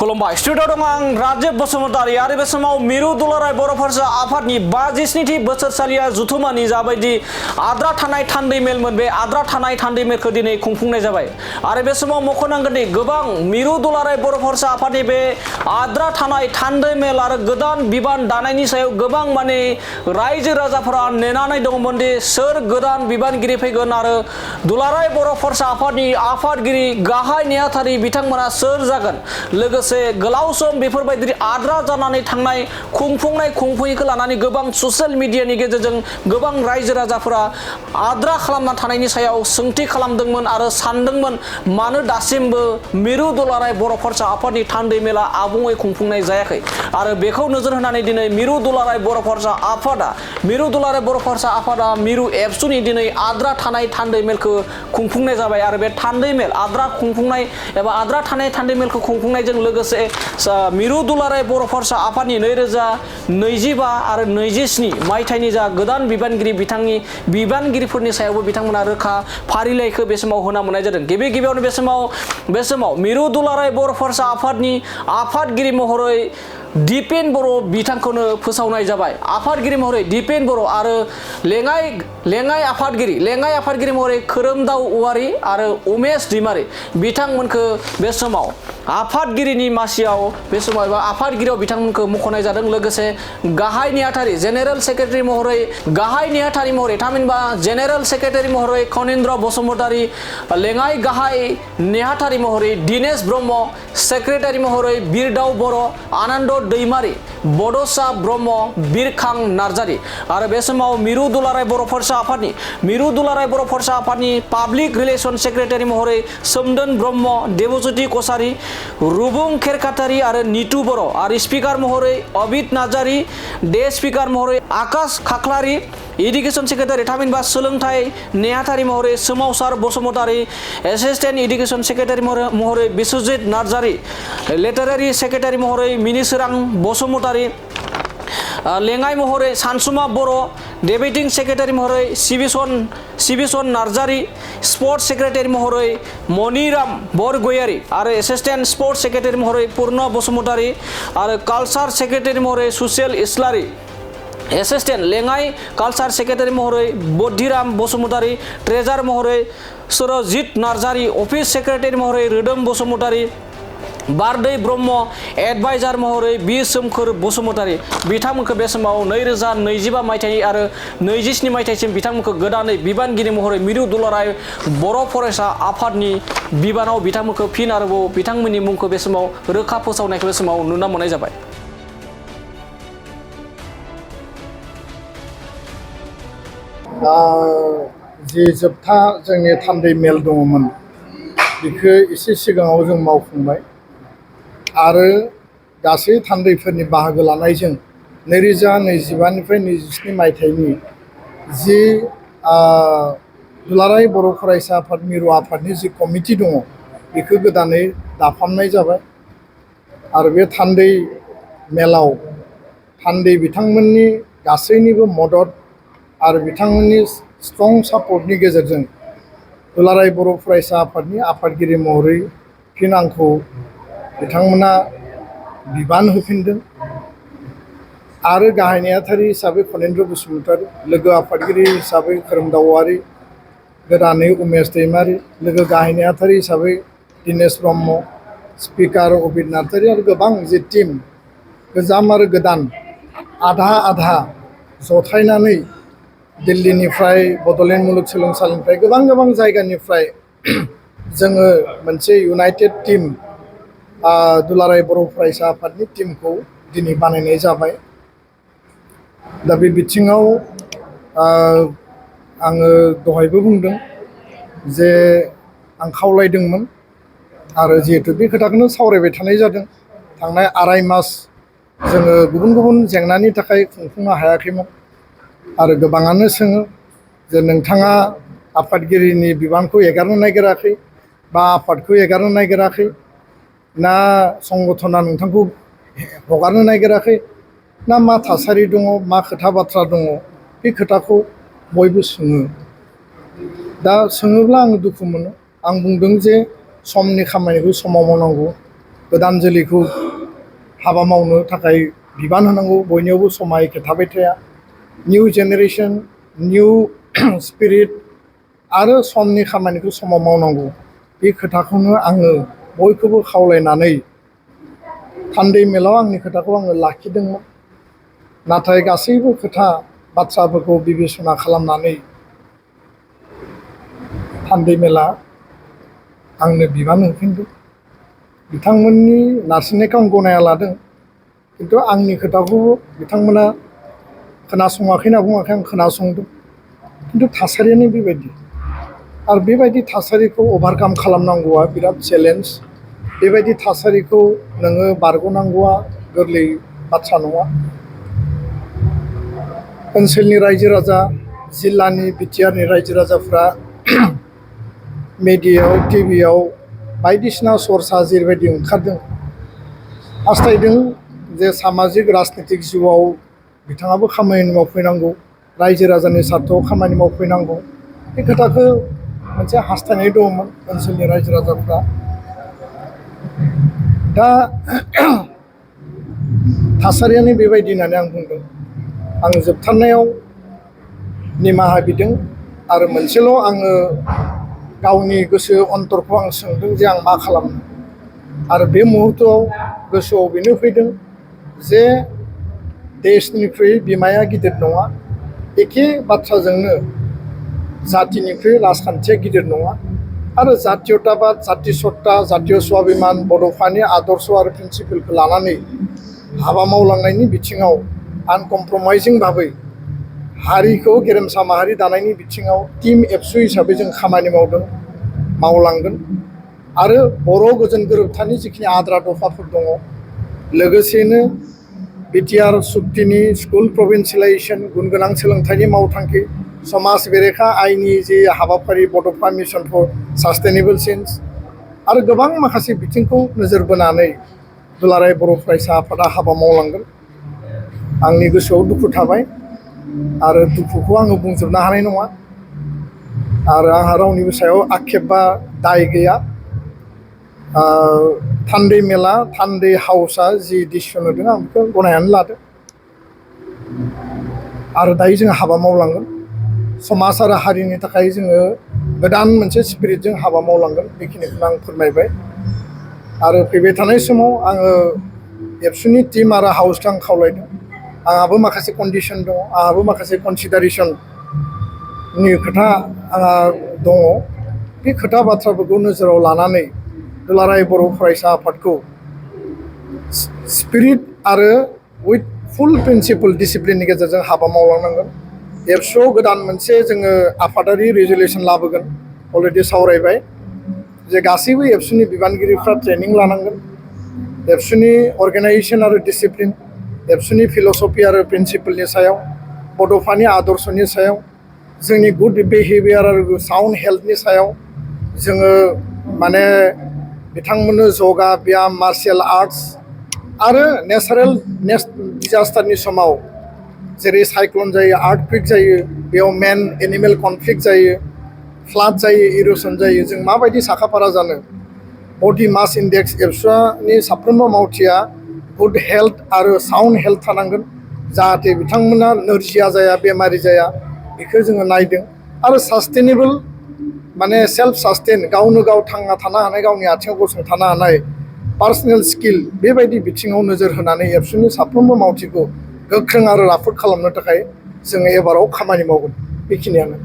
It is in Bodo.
खुलुमबाय स्टुडिअ दं आं राजेब बसुमतारी आरो बे समाव मिरु दुलाराय बर' फरायसा आफादनि 52थि बोसोरसालिया जुथुमानि जाबायदि आद्रा थानाय थान्दै मेलमोन बे आद्रा थानाय थान्दै मेलखौ दिनै खुंफुंनाय जाबाय आरो बे समाव मख'नांगोन दि गोबां मिरु दुलाराय बर' फरायसा आफादनि बे आद्रा थानाय थान्दै मेल आरो गोदान बिबान दानायनि सायाव गोबां माने रायजो राजाफोरा नेनानै दंमोन दि सोर गोदान बिबानगिरि फैगोन आरो दुलाराय बर' फरायसा आफादनि आफादगिरि गाहाय नेहाथारि बिथांमोना सोर जागोन लोगोसे गोलाव सम बेफोरबायदि आद्रा जानानै थांनाय खुंफुङैखौ लानानै गोबां ससियेल मिडियानि गेजेरजों गोबां रायजो राजाफोरा आद्रा खालामना थानायनि सायाव सोंथि खालामदोंमोन आरो सानदोंमोन मानो दासिमबो मिरु दुलाराय बर' फरायसा आफादनि थान्दै मेला आबुङै खुंफुंनाय जायाखै आरो बेखौ नोजोर होनानै दिनै मिरु दुलाराय बर' फरायसा आफादा मिरु एबसुनि दिनै आद्रा थानाय थान्दै मेलखौ खुंफुंनाय जाबाय आरो बे थान्दै मेल आद्रा खुंफुंनाय एबा आद्रा थानाय थान्दै मेलखौ खुंफुंनायजों लोगोसे मिरु दुलाराय बर' फरायसा आफादनि 2025 आरो 27 मायथाइनि जा गोदान बिबानगिरि बिथांनि बिबानगिरिफोरनि सायावबो बिथांमोना रोखा फारिलाइखौ बे समाव होना मोननाय जादों। गिबियावनो बे समाव मिरु दुलाराय बर' फरायसा आफादनि आफादगिरि महरै दिपेन बर' बिथांखौनो फोसावनाय जाबाय। आफादगिरि महरै दिपेन बर' आरो लेङाइ आफादगिरि महरै खोरोमदाव औवारी आरो उमेश दैमारी बिथांमोनखौ बे समाव आफादगिरिनि मासियाव बे समाव एबा आफादगिरियाव बिथांमोनखौ मख'नाय जादों। लोगोसे गाहाय नेहाथारि जेनेरेल सेक्रेटारि महरै थामहिनबा जेनेरेल सेक्रेटारि महरै खनिन्द्र बसुमतारी, लेङाइ गाहाय नेहाथारि महरै दिनेश ब्रह्म, सेक्रेटारि महरै बिरदाव बर', आनन्द दैमारी, बड'सा ब्रह्म, बिरखां नार्जारी आरो बे समाव मिरु दुलाराय बर' फरायसा आफादनि पाब्लिक रिलेसन सेक्रेटारि महरै सोमदोन ब्रह्म, देबज्योति कसारी, रुबुं खेरखातारि आरो नितु बर' आरो स्पिकार महरै अबित नार्जारी, डे स्पिकार महरै आकाश खाख्लारी, इडुकेसन सेक्रेटारि थामहिनबा सोलोंथाइ नेहाथारि महरै सोमावसार बसुमतारी, एसिस्टेन्ट इडुकेसन सेक्रेटारि महरै बिश्वजित नार्जारी, लिटारेरि सेक्रेटारि महरै मिनिसोरां बसुमतारी, लेङाइ महरै सानसुमा बर', डेबेटिं सेक्रेटारि महरै सिबिसन नार्जारी, स्पर्ट्स सेक्रेटारि महरै मनिराम बरगयारी आरो एसिस्टेन्ट स्पर्ट्स सेक्रेटारि महरै पूर्ण बसुमतारी आरो कालचार सेक्रेटारि महरै सुसेल इस्लारी, एसिस्टेन्ट लेङाइ कालचार सेक्रेटारि महरै बद्धिराम बसुमतारी, ट्रेजार महरै सुरजित नार्जारी, अफिस सेक्रेटारि महरै रोदोम बसुमतारी, बारदै ब्रह्म, एडभाइजार महरै बि सोमखोर बसुमतारी बिथांमोनखौ बे समाव 2025 मायथाइ आरो 27 मायथाइसिम बिथांमोनखौ गोदानै बिबानगिरि महरै मिरु दुलाराय बर' फरायसा आफादनि बिबानाव बिथांमोनखौ फिन आरोबाव बिथांमोननि मुंखौ बे समाव रोखा फोसावनायखौ बे समाव नुनो मोननाय जाबाय। जि जोबथा जोंनि थान्दै मेल दङमोन बेखौ एसे सिगाङाव जों मावफुंबाय आरो गासै थान्दैफोरनि बाहागो लानायजों 2025निफ्राय 27 मायथाइनि जि दुलाराय बर' फरायसा आफाद मिरु आफादनि जि कमिटि दङ बेखौ गोदानै दाफामनाय जाबाय आरो बे थान्दै मेलाव थान्दै बिथांमोननि गासैनिबो मदद आरो बिथांमोननि स्ट्रं सापर्टनि गेजेरजों दुलाराय बर' फरायसा आफादनि आफादगिरि महरै फिन आंखौ बिथांमोना बिबान होफिनदों आरो गाहाय नेहाथारि हिसाबै खनिन्द्र बसुमतारी, लोगो आफादगिरि हिसाबै खोरोमदाव औवारी, गोदानै उमेश दैमारी, लोगो गाहाय नेहाथारि हिसाबै दिनेश ब्रह्म, स्पिकार अबित नार्जारी आरो गोबां जि टिम गोजाम आरो गोदान आधा जथायनानै दिल्लीनिफ्राय बड'लेण्ड मुलुगसोलोंसालिनिफ्राय गोबां जायगानिफ्राय जोङो मोनसे इउनाइटेड टिम दुलाराय बर' फरायसा आफादनि टिमखौ दिनै बानायनाय जाबाय। दा बे बिथिङाव आङो दहायबो बुंदों जे आं खावलायदोंमोन आरो जिहेतु बे खोथाखौनो सावरायबाय थानाय जादों थांनाय आराय मास जोङो गुबुन जेंनानि थाखाय खुंफुंनो हायाखैमोन आरो गोबाङानो सोङो जे नोंथाङा आफादगिरिनि बिबानखौ एगारनो नागिराखै बा आफादखौ एगारनो नागिराखै ना संगठना नोंथांखौ हगारनो नागिराखै ना मा थासारि दङ मा खोथा बाथ्रा दङ बे खोथाखौ बयबो सोङो। दा सोङोब्ला आङो दुखु मोनो। आं बुंदों जे समनि खामानिखौ समाव मावनांगौ गोदान जोलैखौ हाबा मावनो थाखाय बिबान होनांगौ बयनियावबो समा एखे थाबाय थाया निउ जेनेरेसन निउ स्पिरिट आरो समनि खामानिखौ समाव मावनांगौ बे खोथाखौनो आङो बयखौबो खावलायनानै थान्दै मेलाव आंनि खोथाखौ आङो लाखिदोंमोन नाथाय गासैबो खोथा बाथ्राफोरखौ बिबेसना खालामनानै थान्दै मेला आंनो बिबान होफिनदों बिथांमोननि नारसिननायखौ आं गनाया लादों खिन्थु आंनि खोथाखौबो बिथांमोना खोनासङाखै होनना बुङाखै आं खोनासंदों खिन्थु थासारियानो बेबायदि आरो बेबायदि थासारिखौ अभारकाम खालामनांगौआ बिराद चेलेन्ज बेबायदि थासारिखौ नोङो बारग'नांगौआ गोरलै बाथ्रा नङा ओनसोलनि रायजो राजा जिल्लानि बिटिआरनि रायजो राजाफ्रा मेडियायाव टिभियाव बायदिसिना सर्सा जेरैबायदि ओंखारदों हास्थायदों जे सामाजिक राजनितिक जिउआव बिथाङाबो खामानि मावफैनांगौ रायजो राजानि सार्थाव खामानि मावफैनांगौ बे खोथाखौ मोनसे हास्थायनाय दङमोन ओनसोलनि रायजो राजाफ्रा दा थासारियानो बेबायदि होननानै आं बुंदों आं जोबथारनायाव निमाहा बिदों आरो मोनसेल' आङो गावनि गोसो अन्तरखौ आं सोंदों जे आं मा खालामनो आरो बे मुहुर्तआव गोसोआव बेनो फैदों जे देशनिख्रुइ बिमाया गिदिर नङा एखे बाथ्राजोंनो जातिनिख्रुइ राजखान्थिया गिदिर नङा आरो जातीयताबाद जाति सत्ता जातीय स्वाभिमान बड'फानि आदर्श आरो प्रिन्सिपलखौ लानानै हाबा मावलांनायनि बिथिङाव आनकमप्रमाइजिं भाबै हारिखौ गेरेमसा माहारि दानायनि बिथिङाव टीम एबसु हिसाबै जों खामानि मावदों मावलांगोन आरो बर' गोजोन गोरोबथानि जिखिनि आद्रा दफाफोर दङ लोगोसेनो बिटिआर सुक्तिनि स्कुल प्रभिन्सियेलाइजेसन गुन गोनां सोलोंथाइनि मावथांखि समाज बेरेखा आयनि जि हाबाफारि बड'फा मिशन फर सास्टेनेबल चेन्ज आरो गोबां माखासे बिथिंखौ नोजोर बोनानै दुलाराय बर' फरायसा आफादा हाबा मावलांगोन आंनि गोसोआव दुखु थाबाय आरो दुखुखौ आङो बुंजोबनो हानाय नङा आरो आंहा रावनिबो सायाव आक्षेप बा दाय गैया थान्दै मेला थान्दै हाउसआ जि डिसिसन होदों आं बेखौ गनायनानै लादों आरो दायो जों हाबा मावलांगोन समाज आरो हारिनि थाखाय जोङो गोदान मोनसे स्पिरिटजों हाबा मावलांगोन बेखिनिखौनो आं फोरमायबाय आरो फैबाय थानाय समाव आङो एबसुनि टिम आरो हाउसखौ आं खावलायदों आंहाबो माखासे कन्डिसन दङ आंहाबो माखासे कनसिडारेसननि खोथा आंहा दङ बे खोथा बाथ्राफोरखौ नोजोराव लानानै दुलाराय बर' फरायसा आफादखौ स्पिरिट आरो उइथ फुल प्रिन्सिपल डिसिप्लिननि गेजेरजों हाबा मावलांनांगोन एबसुआव गोदान मोनसे जोङो आफादारि रेजुलेसन लाबोगोन अलरेडि सावरायबाय जे गासैबो एबसुनि बिबानगिरिफ्रा ट्रेनिं लानांगोन एबसुनि अर्गेनाइजेसन आरो डिसिप्लिन एबसुनि फिलसफि आरो प्रिन्सिपलनि सायाव बड'फानि आदर्शनि सायाव जोंनि गुड बिहेभियार आरो साउन्ड हेल्थनि सायाव जोङो माने बिथांमोननो जगा ब्याम मार्शियेल आर्ट्स आरो नेचारेल डिजास्टारनि समाव जेरै साइक्लन जायो आर्थक्वेक जायो बेयाव मेन एनिमेल कनफ्लिक्ट जायो फ्लाड जायो इर'सन जायो जों माबायदि साखाफारा जानो बडि मास इन्डेक्स एबसुनि साफ्रोमबो मावथिया गुड हेल्थ आरो साउन्ड हेल्थ थानांगोन जाहाथे बिथांमोना नोरजिया जाया बेमारि जाया बेखौ जोङो नायदों आरो सास्टेनेबल माने सेल्फ सास्टेन गावनो गाव थांना थानो हानाय गावनि आथिङाव गसंथानो हानाय पार्सनेल स्किल बेबायदि बिथिङाव नोजोर होनानै एबसुनि साफ्रोमबो मावथिखौ गोख्रों आरो राफोद खालामनो थाखाय जोङो एबाराव खामानि मावगोन बेखिनियानो